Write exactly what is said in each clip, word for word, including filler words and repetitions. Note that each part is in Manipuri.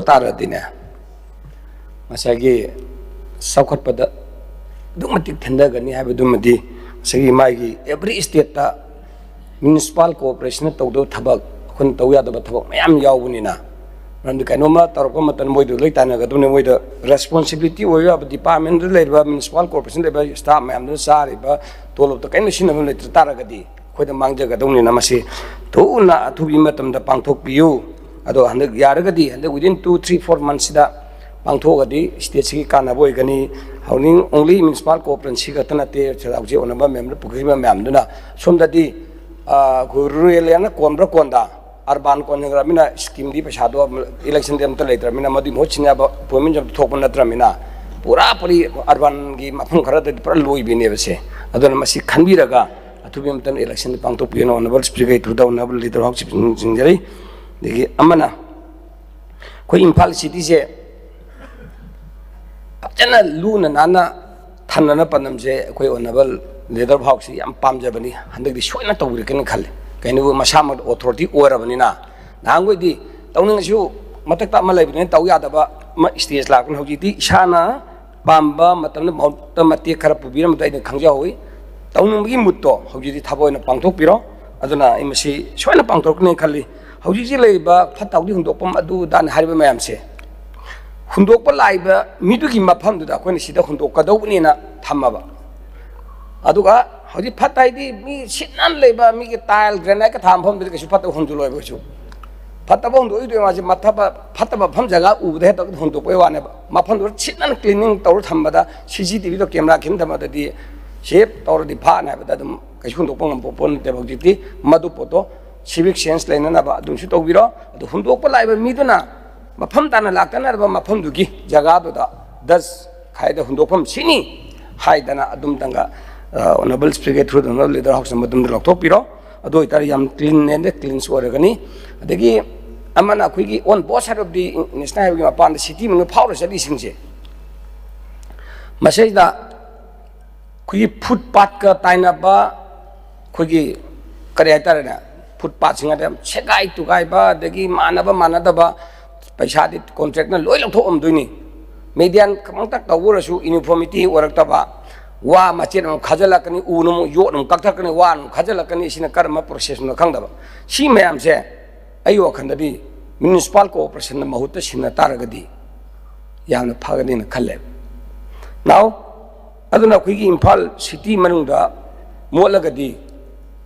ꯇꯥꯔꯗꯤꯅꯦ, ꯉꯁꯥꯏꯒꯤ ꯆꯥꯎꯈꯠꯄꯗ ꯑꯗꯨꯛ ꯃꯇꯤꯛ ꯊꯤꯟꯊꯒꯅꯤ ꯍꯥꯏꯕꯗꯨꯃꯗꯤ ꯉꯁꯥꯏꯒꯤ ꯃꯥꯒꯤ every stateꯇ municipal corporationꯅ ꯇꯧꯗꯕ ꯊꯕꯛ, ꯑꯩꯈꯣꯏꯅ ꯇꯧ ꯌꯥꯗꯕ ꯊꯕꯛ ꯃꯌꯥꯝ ꯌꯥꯎꯕꯅꯤꯅ, ꯃꯔꯝꯗꯤ ꯀꯩꯅꯣꯝꯃ ꯇꯧꯔꯛꯄ ꯃꯇꯝꯗ ꯃꯣꯏꯗ ꯂꯣꯏ ꯇꯥꯟꯅꯒꯗꯕꯅꯤ꯫ ꯃꯣꯏꯗ responsibility ꯑꯣꯏꯕ ꯌꯥꯕ departmentꯗ ꯂꯩꯔꯤꯕ municipal corporation ꯂꯩꯔꯤꯕ staff ꯃꯌꯥꯝꯗꯨꯅ ꯆꯥꯔꯤꯕ ꯇꯣꯂꯣꯞꯇ ꯀꯔꯤꯝꯇ ꯁꯤꯖꯤꯟꯅꯕ ꯂꯩꯇ ꯇꯥꯔꯒꯗꯤ ꯑꯩꯈꯣꯏꯗ ꯃꯥꯡꯖꯒꯗꯧꯅꯤꯅ ꯃꯁꯤ ꯊꯨꯅ ꯑꯊꯨꯕꯤ ꯃꯇꯝꯗ ꯄꯥꯡꯊꯣꯛꯄꯤꯌꯨ꯫ ꯑꯗꯣ ꯍꯟꯗꯛ ꯌꯥꯔꯒꯗꯤ ꯍꯟꯗꯛ within two three four monthsꯁꯤꯗ ꯄꯥꯡꯊꯣꯛꯑꯒꯗꯤ stateꯁꯤꯒꯤ ꯀꯥꯟꯅꯕ ꯑꯣꯏꯒꯅꯤ꯫ ꯍꯧꯅꯤꯡ only municipal corporationꯁꯤ ꯈꯛꯇ ꯅꯠꯇꯦ, ꯍꯧꯖꯤꯛ ꯑꯣꯟꯅꯕ ꯃꯌꯥꯝꯗ ꯄꯨꯈ꯭ꯔꯤꯕ ꯃꯌꯥꯝꯗꯨꯅ ꯁꯣꯝꯗꯗꯤ ꯑꯩꯈꯣꯏ rural areaꯅ ꯀꯣꯟꯕ꯭ꯔꯥ ꯀꯣꯟꯗ, urban ꯀꯣꯟꯈ꯭ꯔꯕꯅꯤꯅ schemeꯗꯤ ꯄꯩꯁꯥꯗꯣ electionꯗꯤ ꯑꯝꯇ ꯂꯩꯇ꯭ꯔꯕꯅꯤꯅ ꯃꯗꯨꯒꯤ ꯃꯍꯨꯠ ꯁꯤꯟꯅꯕ appointmentꯁꯨ ꯑꯝꯇ ꯊꯣꯛꯄ ꯅꯠꯇ꯭ꯔꯕꯅꯤꯅ ꯄꯨꯔꯥ ꯄꯨꯔꯤ urbanꯒꯤ ꯃꯐꯝ ꯈꯔꯗꯗꯤ ꯄꯨꯔꯥ ꯂꯣꯏꯕꯤꯅꯦꯕ ꯁꯦ꯫ ꯑꯗꯨꯅ ꯃꯁꯤ ꯈꯟꯕꯤꯔꯒ ꯑꯊꯨꯕ ꯃꯇꯝꯗ election ꯄꯥꯡꯊꯣꯛꯄꯤꯌꯨꯅ honourable speakerꯒꯤ ꯊ꯭ꯔꯨꯗ honourable leader ꯍꯥꯎꯁ ꯆꯤꯡꯖꯔꯤ꯫ ꯑꯗꯒꯤ ꯑꯃꯅ ꯑꯩꯈꯣꯏ ꯏꯝꯐꯥꯜ cityꯁꯦ ꯐꯖꯅ ꯂꯨꯅ ꯅꯥꯟꯅ ꯊꯝꯅꯅ ꯄꯥꯟꯗꯝꯁꯦ ꯑꯩꯈꯣꯏ honourable leader ꯍꯥꯎꯁꯁꯤ ꯌꯥꯝ ꯄꯥꯝꯖꯕꯅꯤ꯫ ꯍꯟꯗꯛꯇꯤ ꯁꯣꯏꯅ ꯇꯧꯕꯤꯔꯛꯀꯅꯤ ꯈꯜꯂꯤ꯫ ꯀꯩꯅꯣꯕꯨ ꯃꯁꯥꯃꯛ authority ꯑꯣꯏꯔꯕꯅꯤꯅ ꯅꯍꯥꯟꯈꯣꯏꯗꯤ ꯇꯧꯅꯤꯡꯉꯁꯨ ꯃꯊꯛꯇ ꯑꯃ ꯂꯩꯕꯅꯤꯅ ꯇꯧ ꯌꯥꯗꯕ ꯑꯃ stage ꯂꯥꯛꯄꯅꯤ꯫ ꯍꯧꯖꯤꯛꯇꯤ ꯏꯁꯥꯅ ꯄꯥꯝꯕ ꯃꯇꯝꯗ ꯃꯍꯨꯠꯇ ꯃꯇꯦꯛ ꯈꯔ ꯄꯨꯕꯤꯔꯝꯕꯗ ꯑꯩꯅ ꯈꯪꯖꯍꯧꯏ꯫ ꯇꯧꯅꯤꯡꯕꯒꯤ ꯃꯨꯠꯇꯣ ꯍꯧꯖꯤꯛꯇꯤ ꯊꯕꯛ ꯑꯣꯏꯅ ꯄꯥꯡꯊꯣꯛꯄꯤꯔꯣ꯫ ꯑꯗꯨꯅ ꯑꯩ ꯃꯁꯤ ꯁꯣꯏꯅ ꯄꯥꯡꯊꯣꯛꯀꯅꯤ ꯈꯜꯂꯤ꯫ ꯍꯧꯖꯤꯛ ꯍꯧꯖꯤꯛ ꯂꯩꯔꯤꯕ ꯐꯠꯇ ꯍꯥꯎꯗꯤ ꯍꯨꯟꯗꯣꯛꯐꯝ ꯑꯗꯨ ꯑꯗꯥꯅꯤ ꯍꯥꯏꯔꯤꯕ ꯃꯌꯥꯝꯁꯦ ꯍꯨꯟꯗꯣꯛꯄ ꯂꯥꯛꯏꯕ ꯃꯤꯗꯨꯒꯤ ꯃꯐꯝꯗꯨꯗ ꯑꯩꯈꯣꯏꯅ ꯁꯤꯗ ꯍꯨꯟꯗꯣꯛꯀꯗꯧꯕꯅꯦꯅ ꯊꯝꯃꯕ꯫ ꯑꯗꯨꯒ ꯍꯧꯖꯤꯛ ꯐꯠꯇ ꯍꯥꯏꯗꯤ ꯃꯤ ꯁꯤꯠ ꯅꯥꯟ ꯂꯩꯕ ꯃꯤꯒꯤ tile graniteꯀ ꯊꯥꯕ ꯃꯐꯝꯗꯨꯗꯤ ꯀꯩꯁꯨ ꯐꯠꯇꯕ ꯍꯨꯟꯗꯣꯛꯂꯣꯏꯕ ꯀꯩꯁꯨ꯫ ꯐꯠꯇꯕ ꯍꯨꯟꯗꯣꯛꯏꯗꯣ ꯃꯥꯁꯦ ꯃꯊꯕ-, ꯐꯠꯇꯕ ꯃꯐꯝ ꯖꯒꯥ ꯎꯕꯗ ꯍꯦꯛꯇ ꯍꯨꯟꯗꯣꯛꯄꯩ ꯋꯥꯅꯦꯕ꯫ ꯃꯐꯝꯗꯨꯗ ꯁꯤꯠ ꯅꯥꯟꯅ cleaning ꯇꯧꯔ ꯊꯝꯕꯗ CCTVꯗꯣ camera ꯈꯤꯟ ꯊꯝꯕꯗꯗꯤ safe ꯇꯧꯔꯗꯤ ꯐꯥꯅꯤ ꯍꯥꯏꯕꯗ ꯑꯗꯨꯝ ꯀꯩꯁꯨ ꯍꯨꯟꯗꯣꯛꯄ ꯉꯝꯕ ꯄꯣꯠ ꯅꯠꯇꯦꯕ꯫ ꯍꯧꯖꯤꯛꯇꯤ ꯃꯗꯨ ꯄꯣꯠꯇꯣ civic sense ꯂꯩꯅꯅꯕ ꯑꯗꯨꯝꯁꯨ ꯇꯧꯕꯤꯔꯣ꯫ ꯑꯗꯨ ꯍꯨꯟꯗꯣꯛꯄ ꯂꯥꯛꯏꯕ ꯃꯤꯗꯨꯅ ꯃꯐꯝ ꯇꯥꯅ ꯂꯥꯛꯇꯅꯕ ꯃꯐꯝꯗꯨꯒꯤ ꯖꯒꯥꯗꯨꯗ dust ꯈꯥꯏꯗ ꯍꯨꯟꯗꯣꯛꯐꯝ ꯁꯤꯅꯤ ꯍꯥꯏꯗꯅ ꯑꯗꯨꯝꯇꯪꯒ, ꯑ, honourable speaker through the honourable leader ꯍꯥꯎꯁꯅ ꯃꯗꯨꯝꯗ ꯂꯧꯊꯣꯛꯄꯤꯔꯣ꯫ ꯑꯗꯨ ꯑꯣꯏꯇꯥꯔꯗꯤ ꯌꯥꯝ clean and cleanꯁꯨ ꯑꯣꯏꯔꯒꯅꯤ꯫ ꯑꯗꯒꯤ ꯑꯃꯅ ꯑꯩꯈꯣꯏꯒꯤ on both side of the National Highwayꯒꯤ ꯃꯄꯥꯟꯗ city ꯃꯅꯨꯡꯗ ꯐꯥꯎꯔ ꯆꯠꯂꯤꯁꯤꯡꯁꯦ ꯃꯁꯤꯗ ꯑꯩꯈꯣꯏꯒꯤ footpathꯀ ꯇꯥꯏꯅꯕ, ꯑꯩꯈꯣꯏꯒꯤ ꯀꯔꯤ ꯍꯥꯏꯇꯥꯔꯦꯅꯦ, footpathꯁꯤꯡ ꯑꯗ ꯌꯥꯝ ꯁꯦꯒꯥꯏ ꯇꯨꯒꯥꯏꯕ, ꯑꯗꯒꯤ ꯃꯥꯟꯅꯕ ꯃꯥꯟꯅꯗꯕ ꯄꯩꯁꯥꯗꯤ ꯀꯣꯟꯇ꯭ꯔꯦꯛꯅ ꯂꯣꯏ ꯂꯧꯊꯣꯛꯑꯝꯗꯣꯏꯅꯤ꯫ ꯃꯤꯗꯤꯌꯥꯟ ꯈꯛꯇꯪ ꯇꯧꯕ ꯑꯣꯏꯔꯁꯨ ꯌꯨꯅꯤꯐꯣꯔꯃꯤꯇꯤ ꯑꯣꯏꯔꯛꯇꯕ, ꯋꯥ ꯃꯆꯦꯠ ꯑꯃ ꯈꯥꯖꯤꯜꯂꯛꯀꯅꯤ, ꯎꯅ ꯑꯃꯨꯛ ꯌꯣꯠꯅ ꯑꯃꯨꯛ ꯀꯛꯊꯛꯀꯅꯤ, ꯋꯥꯅ ꯑꯃꯨꯛ ꯈꯥꯖꯤꯜꯂꯛꯀꯅꯤ, ꯁꯤꯅ ꯀꯔꯝꯕ ꯄ꯭ꯔꯣꯁꯦꯁꯅꯣ ꯈꯪꯗꯕ꯫ ꯁꯤ ꯃꯌꯥꯝꯁꯦ ꯑꯩ ꯋꯥꯈꯜꯗꯗꯤ ꯃ꯭ꯌꯨꯅꯤꯁꯤꯄꯥꯜ ꯀꯣꯑꯣꯄꯔꯦꯁꯟꯅ ꯃꯍꯨꯠꯇ ꯁꯤꯟꯅ ꯇꯥꯔꯒꯗꯤ ꯌꯥꯝꯅ ꯐꯒꯅꯤꯅ ꯈꯜꯂꯦ꯫ ꯅꯥꯎ, ꯑꯗꯨꯅ ꯑꯩꯈꯣꯏꯒꯤ ꯏꯝꯐꯥꯜ ꯁꯤꯇꯤ ꯃꯅꯨꯡꯗ ꯃꯣꯠꯂꯒꯗꯤ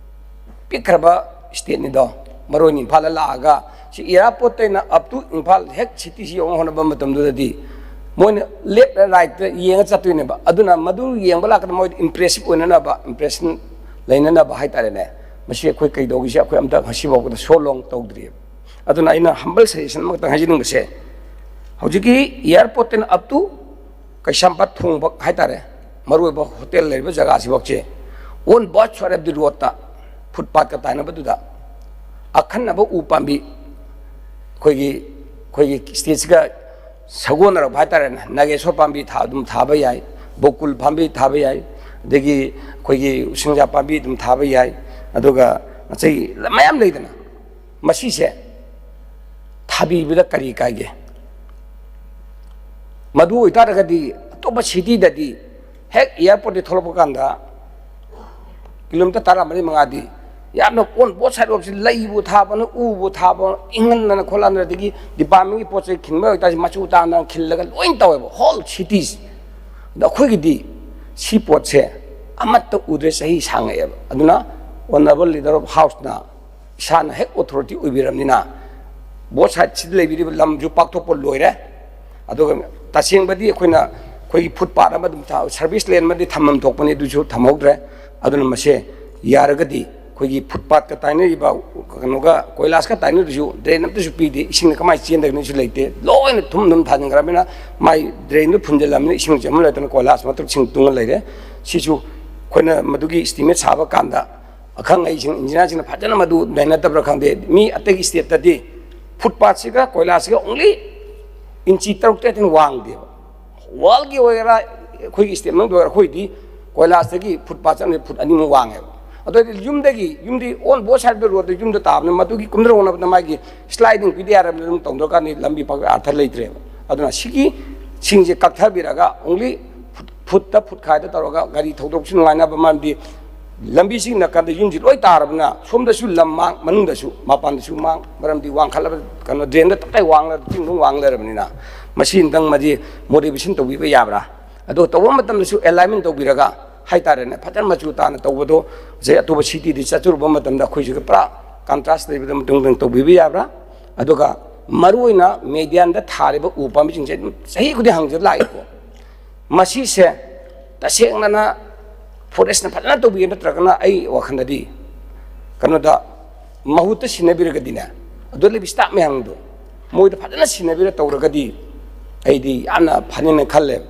ꯄꯤꯛꯈ꯭ꯔꯕ ꯁ꯭ꯇꯦꯠꯅꯤꯗꯣ, ꯃꯔꯨ ꯑꯣꯏꯅ ꯏꯝꯐꯥꯜꯗ ꯂꯥꯛꯑꯒ ꯁꯤ ꯑꯦꯌꯥꯔꯄꯣꯔꯠꯇꯩꯅ up to ꯏꯝꯐꯥꯜ ꯍꯦꯛ ꯁꯤꯇꯤꯁꯤ ꯌꯧꯅ ꯍꯣꯠꯅꯕ ꯃꯇꯝꯗꯨꯗꯗꯤ ꯃꯣꯏꯅ left ꯔꯥꯏꯠꯇ ꯌꯦꯡꯉ ꯆꯠꯇꯣꯏꯅꯦꯕ꯫ ꯑꯗꯨꯅ ꯃꯗꯨ ꯌꯦꯡꯕ ꯂꯥꯛꯄꯗ ꯃꯣꯏꯗ ꯏꯝꯄ꯭ꯔꯦꯁꯤꯞ ꯑꯣꯏꯅꯅꯕ, ꯏꯝꯄ꯭ꯔꯦꯁꯟ ꯂꯩꯅꯅꯕ ꯍꯥꯏꯇꯥꯔꯦꯅꯦ, ꯃꯁꯤ ꯑꯩꯈꯣꯏ ꯀꯩꯗꯧꯒꯤꯁꯦ ꯑꯩꯈꯣꯏ ꯑꯝꯇ ꯉꯁꯤ ꯐꯥꯎꯕꯗ so long ꯇꯧꯗ꯭ꯔꯤꯑꯕ꯫ ꯑꯗꯨꯅ ꯑꯩꯅ humble suggestion ꯑꯃꯈꯛꯇꯪ ꯍꯥꯏꯖꯅꯤꯡꯕꯁꯦ, ꯍꯧꯖꯤꯛꯀꯤ ꯑꯦꯌꯥꯔꯄꯣꯔꯠꯇꯩꯅ up to ꯀꯩꯁꯥꯝꯄꯥꯠ ꯊꯣꯡꯕ ꯍꯥꯏꯇꯥꯔꯦ, ꯃꯔꯨꯑꯣꯏꯕ ꯍꯣꯇꯦꯜ ꯂꯩꯔꯤꯕ ꯖꯒꯥꯁꯤꯐꯥꯎꯁꯦ on both side of the roadꯇ, ꯐꯨꯠꯄꯥꯠꯀ ꯇꯥꯏꯅꯕꯗꯨꯗ ꯑꯈꯟꯅꯕ ꯎ ꯄꯥꯝꯕꯤ, ꯑꯩꯈꯣꯏꯒꯤ, ꯑꯩꯈꯣꯏꯒꯤ ꯁ꯭ꯇꯦꯠꯁꯤꯒ ꯁꯥꯒꯣꯟꯅꯔꯛꯄ ꯍꯥꯏꯇꯥꯔꯦꯅꯦ, ꯅꯥꯒꯦꯁꯣꯔ ꯄꯥꯝꯕꯤ ꯊꯥ-, ꯑꯗꯨꯝ ꯊꯥꯕ ꯌꯥꯏ, ꯕꯣꯀꯨꯜ ꯄꯥꯝꯕꯤ ꯊꯥꯕ ꯌꯥꯏ, ꯑꯗꯒꯤ ꯑꯩꯈꯣꯏꯒꯤ ꯎꯁꯤꯡꯖꯥ ꯄꯥꯝꯕꯤ ꯑꯗꯨꯝ ꯊꯥꯕ ꯌꯥꯏ꯫ ꯑꯗꯨꯒ ꯉꯁꯥꯏ ꯃꯌꯥꯝ ꯂꯩꯗꯅ, ꯃꯁꯤꯁꯦ ꯊꯥꯕꯤꯕꯗ ꯀꯔꯤ ꯀꯥꯏꯒꯦ? ꯃꯗꯨ ꯑꯣꯏꯇꯥꯔꯒꯗꯤ ꯑꯇꯣꯞꯄ ꯁꯤꯇꯤꯗꯗꯤ ꯍꯦꯛ ꯑꯦꯌꯥꯔꯄꯣꯔꯠꯇꯒꯤ ꯊꯣꯛꯂꯛꯄ ꯀꯥꯟꯗ ꯀꯤꯂꯣꯃꯤꯇꯔ ꯇꯔꯥꯃꯔꯤ ꯃꯉꯥꯗꯤ ꯌꯥꯝꯅ on both side of ꯁꯤ ꯂꯩꯕꯨ ꯊꯥꯕꯅ, ꯎꯕꯨ ꯊꯥꯕ, ꯏꯪꯍꯟꯗꯅ ꯈꯣꯠꯍꯟꯗꯅ, ꯑꯗꯒꯤ ꯗꯤꯄꯥꯔꯠꯃꯦꯟꯒꯤ ꯄꯣꯠ ꯆꯩ ꯈꯤꯟꯕ ꯑꯣꯏꯇꯥꯔꯁꯨ ꯃꯆꯨ ꯇꯥꯅ ꯈꯤꯜꯂꯒ ꯂꯣꯏ ꯇꯧꯋꯦꯕ, whole cities꯫ ꯑꯗꯣ ꯑꯩꯈꯣꯏꯒꯤꯗꯤ ꯁꯤ ꯄꯣꯠꯁꯦ ꯑꯃꯠꯇ ꯎꯗ꯭ꯔꯦ, ꯆꯍꯤ ꯁꯥꯡꯉꯛꯑꯦꯕ꯫ ꯑꯗꯨꯅ honourable leader of houseꯅ ꯏꯁꯥꯅ ꯍꯦꯛ authority ꯑꯣꯏꯕꯤꯔꯕꯅꯤꯅ, both sideꯁꯤꯗ ꯂꯩꯕꯤꯔꯤꯕ ꯂꯝꯁꯨ ꯄꯥꯛꯊꯣꯛꯄ ꯂꯣꯏꯔꯦ꯫ ꯑꯗꯨꯒ ꯇꯁꯦꯡꯕꯗꯤ ꯑꯩꯈꯣꯏꯅ, ꯑꯩꯈꯣꯏꯒꯤ ꯐꯨꯠꯄꯥꯠ ꯑꯃ ꯑꯗꯨꯝ ꯊꯥ-, service lane ꯑꯃꯗꯤ ꯊꯝꯐꯝ ꯊꯣꯛꯄꯅꯤ, ꯑꯗꯨꯁꯨ ꯊꯝꯍꯧꯗ꯭ꯔꯦ꯫ ꯑꯗꯨꯅ ꯃꯁꯦ ꯌꯥꯔꯒꯗꯤ ꯑꯩꯈꯣꯏꯒꯤ ꯐꯨꯠꯄꯥꯠꯀ ꯇꯥꯏꯅꯔꯤꯕ, ꯀꯩꯅꯣꯒ, ꯀꯣꯏꯂꯥꯁꯀ ꯇꯥꯏꯅꯔꯤꯁꯨ drain ꯑꯝꯇꯁꯨ ꯄꯤꯗꯦ, ꯏꯁꯤꯡꯅ ꯀꯃꯥꯏꯅ ꯆꯦꯟꯗꯒꯅꯤꯁꯨ ꯂꯩꯇꯦ, ꯂꯣꯏꯅ ꯊꯨꯝ ꯊꯨꯝ ꯊꯥꯖꯤꯟꯈ꯭ꯔꯕꯅꯤꯅ ꯃꯥꯏ drainꯗꯨ ꯐꯨꯟꯖꯤꯜꯂꯝꯅꯤꯅ ꯏꯁꯤꯡ ꯆꯦꯟꯐꯝ ꯂꯩꯇꯅ ꯀꯣꯏꯂꯥꯁ ꯃꯊꯛ ꯏꯁꯤꯡ ꯇꯨꯡꯉ ꯂꯩꯔꯦ꯫ ꯁꯤꯁꯨ ꯑꯩꯈꯣꯏꯅ ꯃꯗꯨꯒꯤ estimate ꯁꯥꯕ ꯀꯥꯟꯗ ꯑꯈꯪ ꯑꯍꯩꯁꯤꯡ, engineerꯁꯤꯡꯅ ꯐꯖꯅ ꯃꯗꯨ ꯅꯩꯅꯗꯕ꯭ꯔꯥ ꯈꯪꯗꯦ, ꯃꯤ ꯑꯇꯩꯒꯤ stateꯇꯗꯤ ꯐꯨꯠꯄꯥꯠꯁꯤꯒ ꯀꯣꯏꯂꯥꯁꯁꯤꯒ only ꯏꯟꯆꯤ ꯇꯔꯨꯛ ꯇꯔꯦꯠꯇꯅ ꯋꯥꯡꯗꯦꯕ꯫ Worldꯒꯤ ꯑꯣꯏꯒꯦꯔꯥ, ꯑꯩꯈꯣꯏꯒꯤ state ꯃꯅꯨꯡꯗ ꯑꯣꯏꯒꯦꯔꯥ, ꯑꯩꯈꯣꯏꯗꯤ ꯀꯣꯏꯂꯥꯁꯇꯒꯤ ꯐꯨꯠꯄꯥꯠ ꯆꯠꯅ ꯐꯨꯠ ꯑꯅꯤꯃꯨꯛ ꯋꯥꯡꯉꯦꯕ꯫ ꯑꯗꯨꯗꯤ ꯌꯨꯝꯗꯒꯤ, ꯌꯨꯝꯗꯤ on both side of the road ꯗ ꯌꯨꯝꯗ ꯇꯥꯕꯅꯤ, ꯃꯗꯨꯒꯤ ꯀꯨꯝꯊꯔꯛꯅꯕꯗ ꯃꯥꯒꯤ sliding ꯄꯤꯗ ꯌꯥꯔꯕꯅꯤꯅ ꯑꯗꯨꯝ ꯇꯧꯗ꯭ꯔꯀꯥꯟꯗ ꯂꯝꯕꯤ ꯐꯛ ꯑꯥꯔꯊ ꯂꯩꯇ꯭ꯔꯦꯕ꯫ ꯑꯗꯨꯅ ꯁꯤꯒꯤ ꯁꯤꯡꯁꯦ ꯀꯛꯊꯕꯤꯔꯒ only ꯐꯨꯠꯇ, ꯐꯨꯠ ꯈꯥꯏꯗ ꯇꯧꯔꯒ ꯒꯥꯔꯤ ꯊꯧꯗꯣꯛꯁꯨ ꯅꯨꯡꯉꯥꯏꯅꯕ, ꯃꯔꯝꯗꯤ ꯂꯝꯕꯤꯁꯤꯒꯤ ꯅꯥꯀꯟꯗ ꯌꯨꯝꯁꯤ ꯂꯣꯏ ꯇꯥꯔꯕꯅꯤꯅ ꯁꯣꯝꯗꯁꯨ ꯂꯝ ꯃꯥꯡ, ꯃꯅꯨꯡꯗꯁꯨ ꯃꯄꯥꯟꯗꯁꯨ ꯃꯥꯡ, ꯃꯔꯝꯗꯤ ꯋꯥꯡꯈꯠꯂꯕ ꯀꯩꯅꯣ drain ꯗ ꯇꯞꯇꯥꯏ ꯋꯥꯡꯂ ꯆꯤꯡꯗꯨꯝ ꯋꯥꯡ ꯂꯩꯔꯕꯅꯤꯅ꯫ ꯃꯁꯤ ꯑꯝꯇꯪ ꯃꯗꯤ motivation ꯇꯧꯕꯤꯕ ꯌꯥꯕ꯭ꯔꯥ? ꯑꯗꯣ ꯇꯧꯕ ꯃꯇꯝꯗꯁꯨ alignment ꯇꯧꯕꯤꯔꯒ ꯍꯥꯏꯇꯥꯔꯦꯅꯦ, ꯐꯖꯅ ꯃꯆꯨ ꯇꯥꯅ ꯇꯧꯕꯗꯣ, ꯉꯁꯥꯏ ꯑꯇꯣꯞꯄ city ꯗ ꯆꯠꯆꯔꯨꯕ ꯃꯇꯝꯗ ꯑꯩꯈꯣꯏꯁꯤꯒ ꯄꯨꯔꯥ contrast ꯂꯩꯕꯗ ꯃꯇꯨꯡ ꯃꯇꯨꯡ ꯇꯧꯕꯤꯕ ꯌꯥꯕ꯭ꯔꯥ? ꯑꯗꯨꯒ ꯃꯔꯨꯑꯣꯏꯅ median ꯗ ꯊꯥꯔꯤꯕ ꯎ ꯄꯥꯝꯕꯤꯁꯤꯡꯁꯦ ꯑꯗꯨꯝ ꯆꯍꯤ ꯈꯨꯗꯤꯡ ꯍꯪꯖ ꯂꯥꯛꯏꯀꯣ꯫ ꯃꯁꯤꯁꯦ ꯇꯁꯦꯡꯅꯅ forest ꯅ ꯐꯖꯅ ꯇꯧꯕꯤꯒꯦ, ꯅꯠꯇ꯭ꯔꯒꯅ ꯑꯩ ꯋꯥꯈꯜꯗꯗꯤ ꯀꯩꯅꯣꯗ ꯃꯍꯨꯠꯇ ꯁꯤꯟꯅꯕꯤꯔꯒꯗꯤꯅꯦ, ꯑꯗꯨ ꯂꯩꯕ staff ꯃꯌꯥꯝꯗꯣ ꯃꯣꯏꯗ ꯐꯖꯅ ꯁꯤꯟꯅꯕꯤꯔ ꯇꯧꯔꯒꯗꯤ ꯑꯩꯗꯤ ꯌꯥꯝꯅ ꯐꯅꯤꯅ ꯈꯜꯂꯦ꯫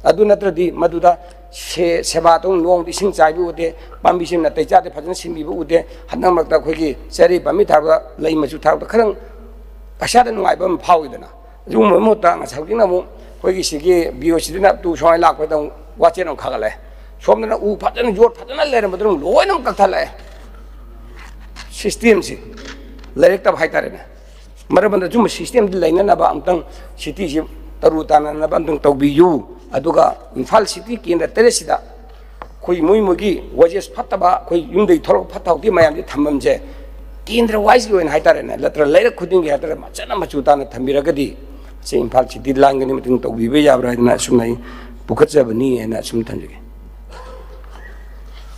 ꯑꯗꯨ ꯅꯠꯇ꯭ꯔꯗꯤ ꯃꯗꯨꯗ ꯁꯦ-, ꯁꯦꯕꯥ ꯇꯧ, ꯅꯣꯡꯗꯤ ꯏꯁꯤꯡ ꯆꯥꯏꯕ ꯎꯗꯦ, ꯄꯥꯝꯕꯤꯁꯤ ꯅꯥꯇꯩ ꯆꯥꯗꯦ, ꯐꯖꯅ ꯁꯤꯟꯕꯤꯕ ꯎꯗꯦ꯫ ꯍꯟꯗꯛ ꯃꯔꯛꯇ ꯑꯩꯈꯣꯏꯒꯤ ꯆꯦꯔꯤ ꯄꯥꯝꯕꯤ ꯊꯥꯕꯗ, ꯂꯩ ꯃꯆꯨ ꯊꯥꯕꯗ ꯈꯔ ꯄꯩꯁꯥꯗ ꯅꯨꯡꯉꯥꯏꯕ ꯑꯃ ꯐꯥꯎꯏꯗꯅ, ꯑꯗꯨꯒꯨꯝꯕꯒꯤ ꯃꯍꯨꯠꯇ ꯉꯁꯥꯏ ꯍꯧꯖꯤꯛꯅ ꯑꯃꯨꯛ ꯑꯩꯈꯣꯏꯒꯤ ꯁꯤꯒꯤ B O C ꯗꯨꯅ ꯇꯨ ꯁꯨꯃꯥꯏꯅ ꯂꯥꯛꯄꯗ ꯑꯃꯨꯛ ꯋꯥꯆꯦꯠ ꯑꯃ ꯈꯥꯒꯠꯂꯛꯑꯦ꯫ ꯁꯣꯝꯗꯅ ꯎ ꯐꯖꯅ ꯌꯣꯠ ꯐꯖꯅ ꯂꯩꯔꯝꯕꯗꯨꯅ ꯑꯃꯨꯛ ꯂꯣꯏꯅꯃꯛ ꯀꯛꯊꯠꯂꯛꯑꯦ꯫ System ꯁꯤ ꯂꯩꯔꯛꯇꯕ ꯍꯥꯏꯇꯥꯔꯦꯅꯦ꯫ ꯃꯔꯝ ꯑꯗꯨꯅ ꯑꯆꯨꯝꯕ system ꯗꯤ ꯂꯩꯅꯅꯕ ꯑꯃꯨꯛꯇꯪ city ꯁꯤ ꯇꯔꯨ ꯇꯥꯟꯅꯅꯕ ꯑꯃꯨꯛꯇꯪ ꯇꯧꯕꯤꯌꯨ꯫ ꯑꯗꯨꯒ ꯏꯝꯐꯥꯜ city ꯀꯦꯟꯗ꯭ꯔ ꯇꯔꯦꯠꯁꯤꯗ ꯑꯩꯈꯣꯏ ꯃꯣꯏ ꯃꯣꯏꯒꯤ wages ꯐꯠꯇꯕ, ꯑꯩꯈꯣꯏ ꯌꯨꯝꯗꯒꯤ ꯊꯣꯛꯂꯛꯄ ꯐꯠꯇ ꯍꯥꯎꯊꯤ ꯃꯌꯥꯝꯁꯤ ꯊꯝꯐꯝꯁꯦ ꯀꯦꯟꯗ꯭ꯔ wise ꯀꯤ ꯑꯣꯏꯅ ꯍꯥꯏꯇꯥꯔꯦꯅꯦ, ꯅꯠꯇ꯭ꯔꯒ ꯂꯩꯔꯛ ꯈꯨꯗꯤꯡꯒꯤ ꯍꯥꯏꯇꯥꯔꯦ, ꯐꯖꯅ ꯃꯆꯨ ꯇꯥꯅ ꯊꯝꯕꯤꯔꯒꯗꯤ ꯁꯤ ꯏꯝꯐꯥꯜ city ꯂꯥꯟꯒꯅꯤ, ꯃꯇꯦꯡ ꯇꯧꯕꯤꯕ ꯌꯥꯕ꯭ꯔꯥ ꯍꯥꯏꯗꯅ ꯑꯁꯨꯝꯅ ꯑꯩ ꯄꯨꯈꯠꯆꯕꯅꯤ ꯍꯥꯏꯅ ꯑꯁꯨꯝ ꯊꯝꯖꯒꯦ꯫